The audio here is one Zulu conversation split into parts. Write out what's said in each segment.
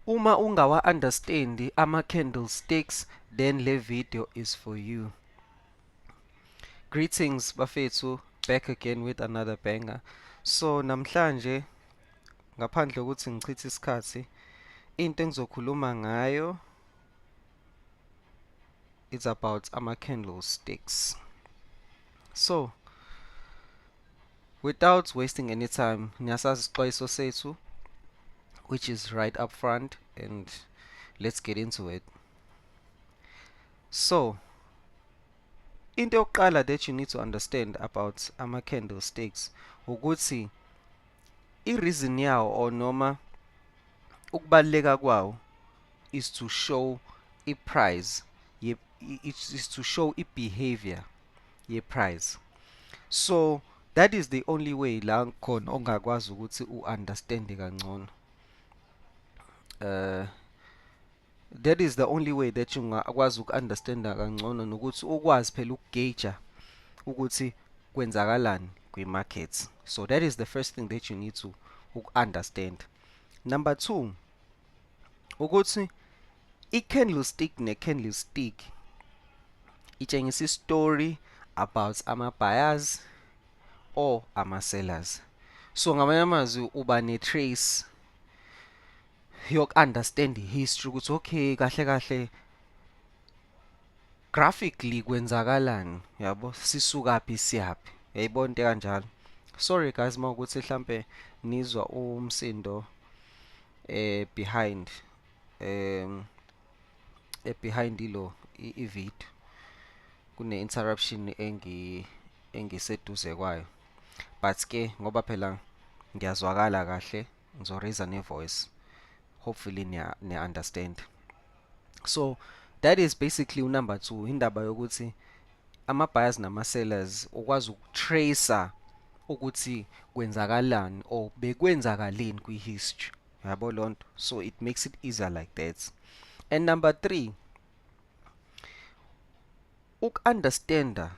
Uma ungawa-understandi ama-candlesticks, then le video is for you. Greetings bafethu, back again with another banger. So namhlanje, ngaphandle kokuthi ngichithe isikhathi, into engizokhuluma ngayo, it's about ama-candlesticks. So without wasting any time, niyasazi isixwayiso sethu, which is right up front, and let's get into it. So into yokuqala that you need to understand about ama-candlesticks ukuthi i-reason yawo or noma ukubaluleka kwawo is to show i-price, is to show i-behavior ye-price. So that is the only way la khona ongakwazi ukuthi u-understande kangcono. That is the only way that ungakwazi uku-understanda kangcono nokuthi ukwazi phela ukugauge ukuthi kwenzakalani kwi-market. So that is the first thing that you need to uku-understand. Number two, ukuthi i-candlestick ne-candlestick itshengisa i-story about ama-buyers or ama-sellers. So ngamanye amazwi, uba ne-trace yoku-understand i-history ukuthi okay, kahle kahle, graphically kwenzakalani, yabo, sisukaphi, siyaphi, yayibona into kanjalo. Sorry guys, mawukuthi mhlambe nizwa umsindo behind ilo i-video, kune interruption engiseduze kwayo, but ke ngoba phela ngiyazwakala kahle, ngizo-raise ne-voice. Hopefully niya understand. So that is basically number 2, indaba yokuthi ama-buyers nama-sellers, ukwazi ukutracer ukuthi kwenzakalani or bekwenzakaleni kwi-history, yabo lonto. So it makes it easier like that. And number 3, uku-understanda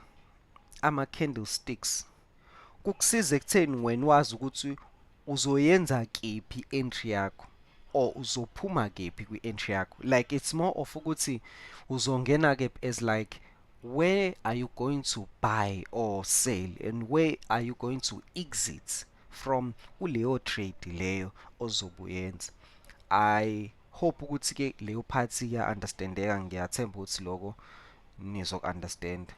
ama-candlesticks kukusiza ekutheni wena wazi ukuthi uzoyenza kephi entry yakho or uzophuma kephi kwi-entry yakho. Like, it's more of ukuthi uzongena kephi, as like where are you going to buy or sell and where are you going to exit from kuleyo trade leyo ozobe uyenza. I hope ukuthi ke leyo part iya understandeka. Ngiyathemba ukuthi lokho nizoku-understand.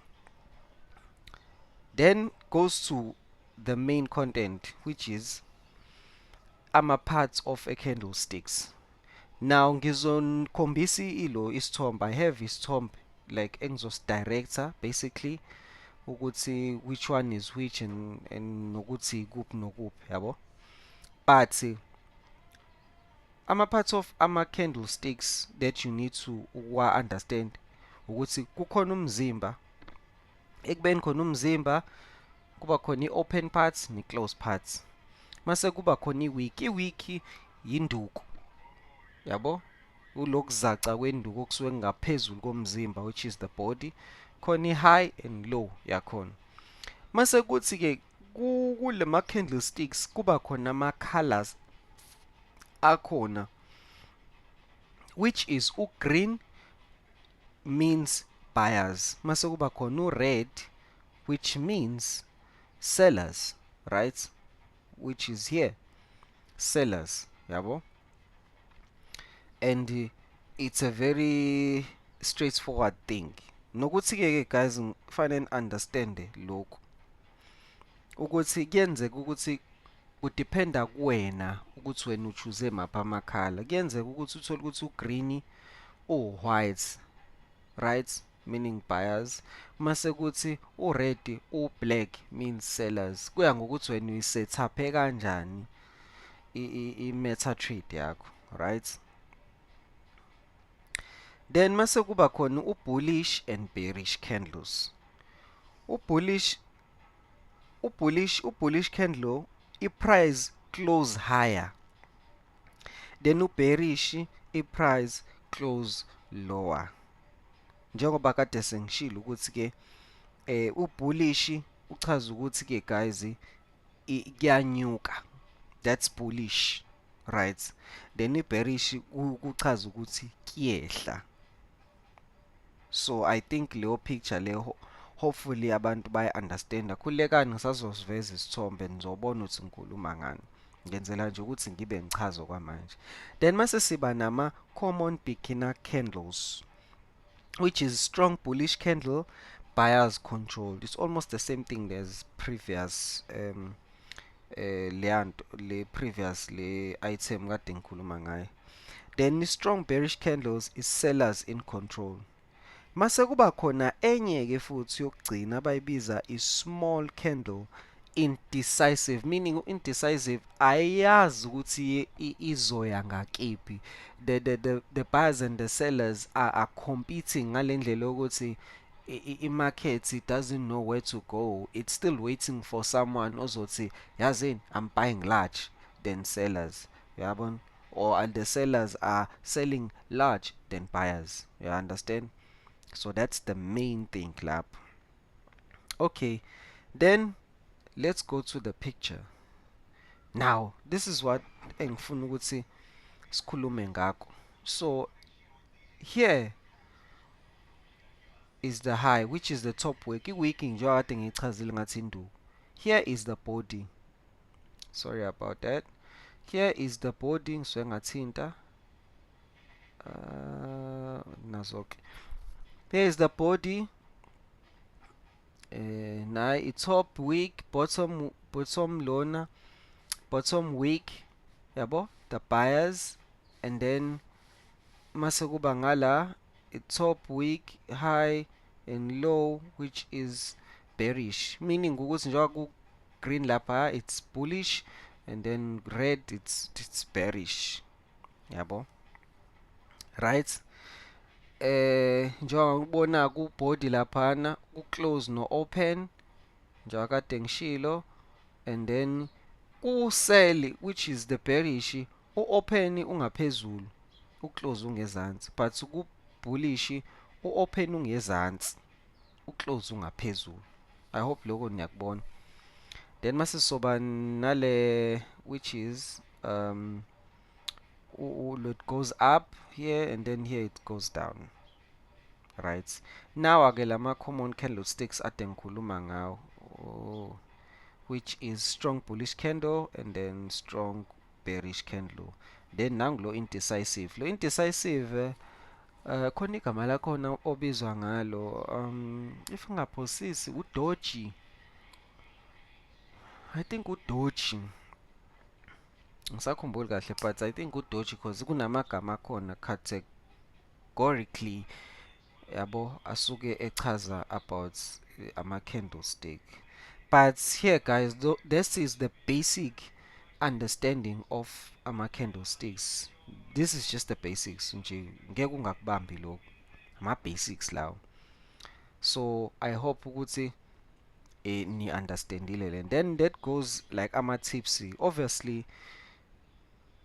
Then goes to the main content, which is ama-parts of a candlesticks. Now ngizokhombisa ilo isithombe. I have isithombe like engizosidirector basically ukuthi which one is which and nokuthi kuphi nokuphi, yabo. But ama-parts of ama-candlesticks that you need to ukuwa-understand ukuthi kukhona umzimba. Ekubeni khona umzimba, kuba khona i-open parts ne-close parts, mase kuba khona i-wick. I-wick yinduku, yabo, ulokuzaca kwenduku okusuke kungaphezulu komzimba, which is the body. Khona i-high and low yakhona. Mase kuthi ke kule ma candlesticks kuba khona ama colors akhona, which is u-green means buyers, mase kuba khona u-red, which means sellers, right? Which is here, sellers, yabo. And it's a very straightforward thing nokuthi ke guys, kufanele understand lokhu ukuthi kuyenzeka ukuthi kudependa kuwena ukuthi wena uchoose maphi amakhala. Kuyenzeka ukuthi uthole ukuthi ugreen u-white, right, meaning buyers, mase kuthi u-red u-black means sellers. Kuya ngokuthi wena uyiset kanjani i-meta trade yakho, right? Then mase kuba khona u-bullish and bearish candles. U-bullish candle, i-price close higher, then u-bearish, i-price close lower. Njengoba kade sengishilo ukuthi ke u-bullish uchaza ukuthi ke guys, kuyanyuka, that's bullish. Right, then i-bearish kuchaza ukuthi kuyehla. So I think leyo picture leyo, hopefully abantu baya-understanda. Khululekani, ngisazosiveza isithombe, nizobona ukuthi ngikhuluma ngani. Ngenzela nje ukuthi ngibe ngichaze okwamanje. Then mase siba nama-common beginner candles, which is strong bullish candle, buyers control. It's almost the same thing as previous leyanto le previous le item kade ngikhuluma ngayo. Then strong bearish candles is sellers in control. Mase kuba khona enye ke futhi yokugcina abayibiza i-small candle, indecisive, meaning indecisive ayiyazi ukuthi izoya ngakephi. The buyers and the sellers are competing ngale ndlela yokuthi i-market doesn't know where to go. It's still waiting for someone ozothi, "Yazini, I'm buying large than sellers," uyabona, or and the sellers are selling large than buyers, you understand? So that's the main thing lapho. Okay, then let's go to the picture now. This is what engifuna ukuthi sikhulume ngakho. So here is the high, which is the top wick, i-wick njengoba kade ngiyichazile ngathi induku. Here is the body, sorry about that, here is the body. Ngisuke ngathinta nazo ke. Here is the body, nayi i-top wick, bottom lona, bottom wick, yabo, the buyers. And then mase kuba ngala i-top wick, high and low, which is bearish, meaning ukuthi njengoba ku green lapha, it's bullish, and then red, it's bearish, yabo, right? Njengoba ngibona ku body laphana, ku close no open, njengoba kade ngishilo. And then ku sell, which is the bearish, u-open ungaphezulu, u-close ungezansi, but ku bullish u-open ungezansi, u-close ungaphezulu. I hope lokho niyakubona. Then mase soba nale, which is it goes up here, and then here it goes down. Right, now ake lama common candlesticks ade ngikhuluma ngawo, oh, which is strong bullish candle and then strong bearish candle. Then nangu lo indecisive, lo indecisive, khona igama lakhona obizwa ngalo, if ngingaphosisi, udoji, I think udoji, ngisakhumbuli kahle, but I think udoji, because kunamagama akhona categorically, yabo, asuke echaza about ama candlestick. But here guys, this is the basic understanding of ama candlesticks. This is just the basics nje, ngeke ungakubambi lokho, ama basics lawo. So I hope ukuthi ni understandile le. Then that goes like ama tips. Obviously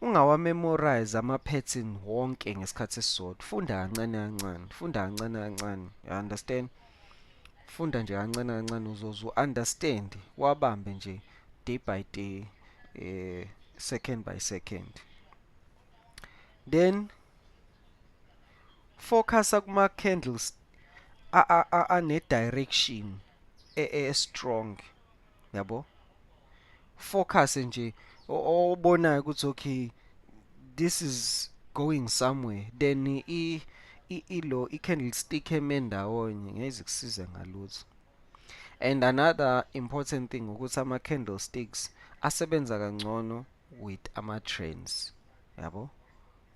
ungawa memorize ama pattern wonke ngesikhathi esisodwa. Funda kancane kancane, funda kancane kancane, you understand? Funda nje kancane kancane, uzoze understand, wabambe nje day by day, second by second. Then focus kuma candles ane direction e strong, yabo. Focus nje obonayo ukuthi okay, this is going somewhere. Then i ilo i candlestick eme ndawonye ngeze kusize ngalutho. And another important thing ukuthi ama candlesticks asebenza kangcono with ama trends, yabo.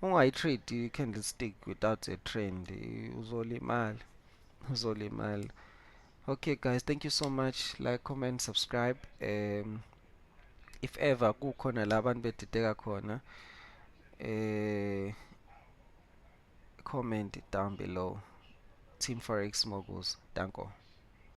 Ungayi-trade i-candlestick without a trend, uzolimala, uzolimala. Okay guys, thank you so much. Like, comment, subscribe. If ever kukhona la abantu bedideka khona, comment down below. Team Forex Moguls, danko.